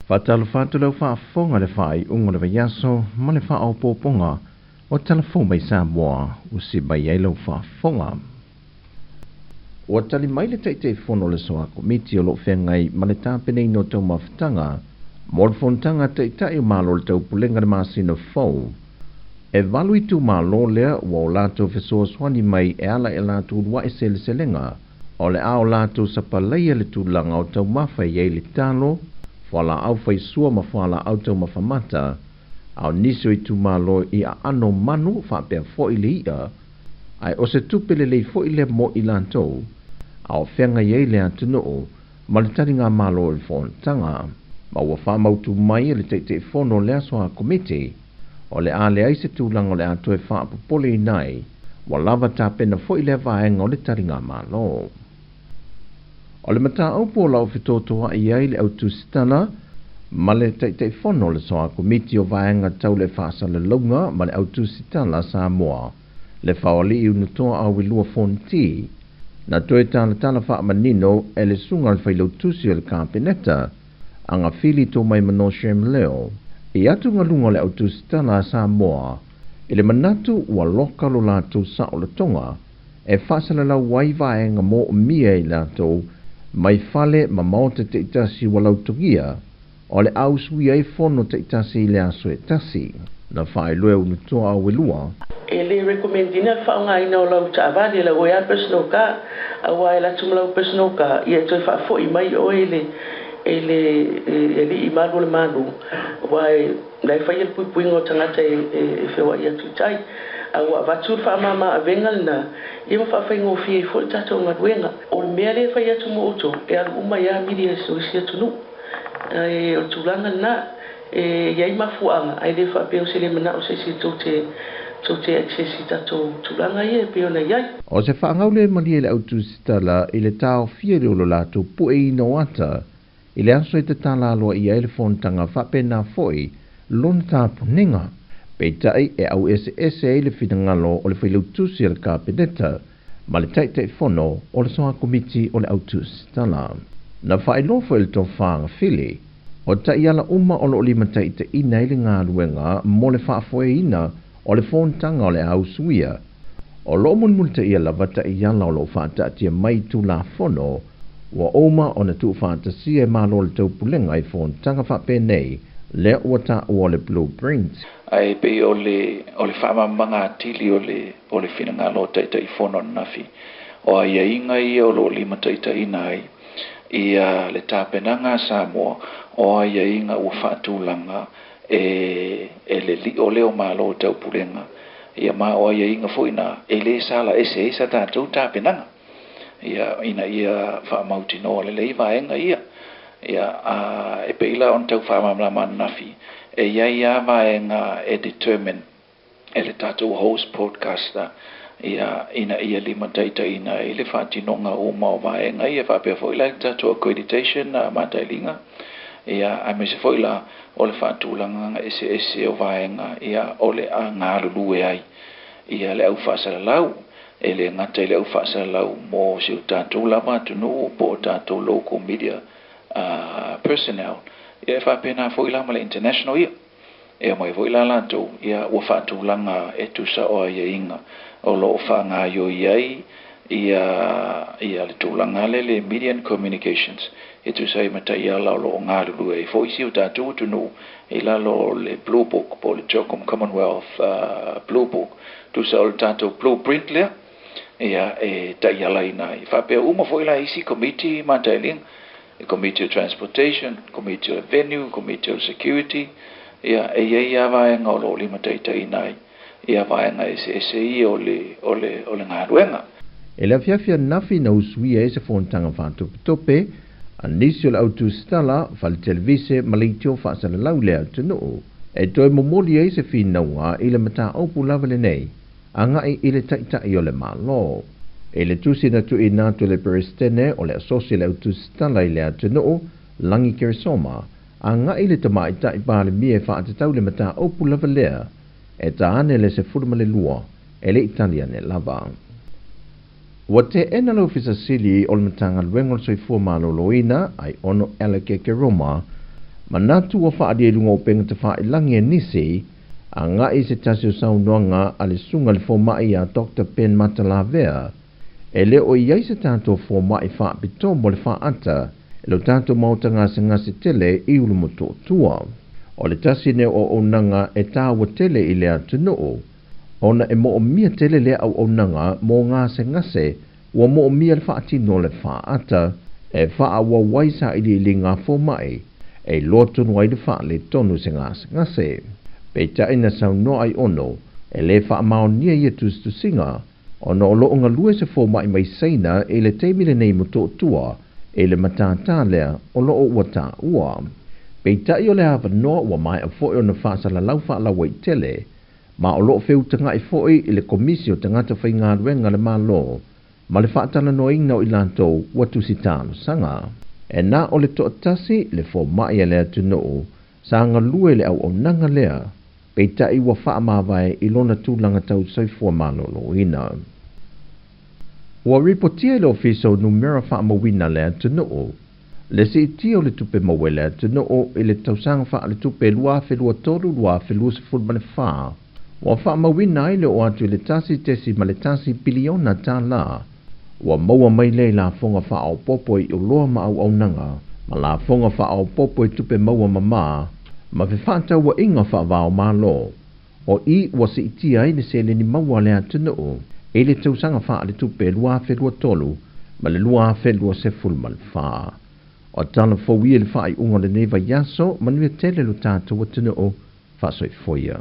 Faatalofa atu lau faafofoga i le faaiuga o le vaiaso ma le faaopoopoga o Tala Fou mai Samoa ua si mai ai lau faafofoga. Ua tali mai le Taitaifono o le Soa Komiti o lo o feagai ma le tapenaina o taumafataga mo le Fonotaga a Taitai o Malo o le Taupulega i le masina fou. E valu itumalo lea ua o latou fesoasoani mai e ala i a latou uluai seleselega o le a o latou sapalaia le tulaga o taumafa e i ai le talo, fualaau faisua ma fualaau taumafa mata, a o nisi o itumalo i aano manu faapea foi le i'a, ae o se tupe lelei foi lea mo i latou, a o feagai ai le atunuu ma le taligamalo o le fonotaga. Ma ua faamautu mai e le Taitaifono o le aso a Komiti, o le a leai se tulaga o le a toe faapopoleina ai, ua lava tapena foi lea vaega o le taligamalo. O le mataupu o lo o fetotoai ai le au tusitala ma le Taitaifono o le Soa Komiti o Vaega Tau le Faasalalauga ma le Au Tusitala Samoa, le Faoalii Unutoa Auilua Fonti, na toe talatala faamanino e le susuga i le Failautusi o le Kapeneta, Agafili Tomaimano Shem Leo, i atugaluga o le au tusitala a Samoa i le manatu ua loka lo latou saolotoga e faasalalau ai vaega moomia e i latou mai fale ma maota taitasi ua lautogia o le a usuia ai fono taitasi i le aso e tasi. Na faailoa e Unutoa Auelua. E le recommend ina le faaaogaina o lau taavale, lau oe lava personal car, aua e alu atu ma lau personal car, ia e toe faafoi mai oe e le e le alii malu o le Malo, aua e la e faia le puipuiga o tagata e feoai atu i tai. A ua avatu le faamama avega lena, ia ma faafaigofie ai foi le tatou galuega. O le mea lea e fai atu mo outou, e alu uma ai lava mili a so isi atunuu. Ae o le tulaga lena, e i ai mafuaaga, ae le faapea o se le manao o se isi tou te tou te access i tatou tulaga ia e pei ona i ai. O se faagaule malie i le au tusitala i le taofia o lo latou pueina o ata i le aso e tatala aloaia ai le fonotaga faapena foi lona tapunego. Peitai e au eseese ai le finagalo o le Failautusi o le Kapeneta ma le Taitaifono o le Soa Komiti o le Au Tusitala. Na faailoa foi e le Tofa Agafili, o taiala uma o lo o limataitaiina ai le galuega mo le faafoeina o le fonotaga o le a usuia, o lo o mulimulitaia lava taiala o lo o faataatia mai i Tulafono ua uma ona tuufaatasia e Malo o le Taupulega i fonotaga faapenei lea ua taua o le Blueprint. Ae pei o le o le faamalamalamaga atili o le o le finagalo o Taitaifono ananafi, o aiaiga ia o lo o limataitaiina ai ia le tapenaga a Samoa, o aiaiga ua faatulaga e e le lio lea o Malo o Taupulega, ia ma o aiaiga foi na e le sala ese ai sa tatou tapenaga, ia ina ia faamautinoa lelei vaega ia. Ia a e pei la ona tau faamalamalama ananafi, e i ai lava vaega e determine e le tatou host broadcaster, ia ina ia limataitaiina ai le faatinoga uma o vaega ia, faapea foi la i le tatou accreditation matailiga, ia aemaise foi la o le faatulagaga eseese o vaega ia o le a galulue ai ia le au faasalalau, e le gata i le au faasalalau mo si o tatou lava atunuu po o tatou local media personnel, ia e faapena foi la ma le international ia. E omai foi la latou, ia ua faatulaga e tusa o aiaiga o lo o faagaioi ai ia ia le tulaga lea le media and communications e tusa ai ma taiala o lo o galulue ai foi si o tatou atunuu i lalo o le Blue Book po o le CHOGM Commonwealth Blue Book, tusa o le tatou blueprint lea ia e taialaina ai. Faapea uma foi la isi komiti matailiga, Komiti o Transportation, Komiti o Venue, Komiti o Security, ia e i ai lava vaega o lo o limataitaiina ai ia vaega eseese ia o le o le o le galuega. E le afiafi ananafi na usuia ai se fonotaga faatopetope a nisi o le au tusitala, fale televise ma leitio faasalalau i le atunuu e toe momoli ai se finauga i le mataupu lava lenei agai i le Taitai o le Malo. I le tusi na tuuina atu e le Peresetene o le Asosi a le Au Tusitala i le atunuu, Lagi Keresoma, agai i le Tamaitai Palemia e faatatau le mataupu lava lea e ta ane le 12 e le i tali ane lava. Ua teena le Ofisa Sili o le Matagaluega o le Soifua Maloloina, Aiono Alec Ekeroma, Manatu ua faaalia i luga o upega tafailagi a nisi agaʻi se tasi o saunoaga a le suga le fomaʻi iā Dr Ben Matalavea e le o i ai se tatou fomaʻi faapitoa mo le faata e lo tatou maota gasegase tele i Ulumotootua. O le tasi nei o auaunaga e tāua tele i le atunuu ona e moomia tele lea auaunaga mo gasegase ua moomia le faatino o le faata e faaauau ai sailiiliga a fomaʻi e iloa tonu ai le faaletonu o se gasegase. Peitai na saunoa ai Ono e lē faamaonia ia tusitusiga ona o loo galue se fomaʻi mai Saina i le taimi lenei Motootua i le matātā lea o loo ua taua. Peitai o le avanoa ua maea foʻi ona faasalalau faalauaitele ma o loo feutagaʻi foʻi i le Komisi o Tagata Faigaluega le Mālō ma le faatalanoaina o i latou ua tusi talosaga. E na o le toatasi le fomaʻi a le atunuu sa galue le auaunaga lea peitai ua faamavae i lona tulaga tau soifua malōlōina. Ua ripotia e le Ofisa o Numera Faamauina le atunuu le siitia o le tupe maua i le atunuu i le tausaga faaletupe 2023/2024 ua faamauina ai le oo atu i le 1.1 piliona tālā ua maua mai lea i lafoga faaopoopo i oloa ma auaunaga ma lafoga faaopoopo i tupe maua mamā ma fefaatauaiga faava-o-Mālō o i ua siitia ai le seleni maua a le atunuu i le tausaga faaletupe 2023 ma le 2024. O tala fou ia i le faaiuga o lenei vaiaso, manuia tele lo tatou atunuu, faasoifoia.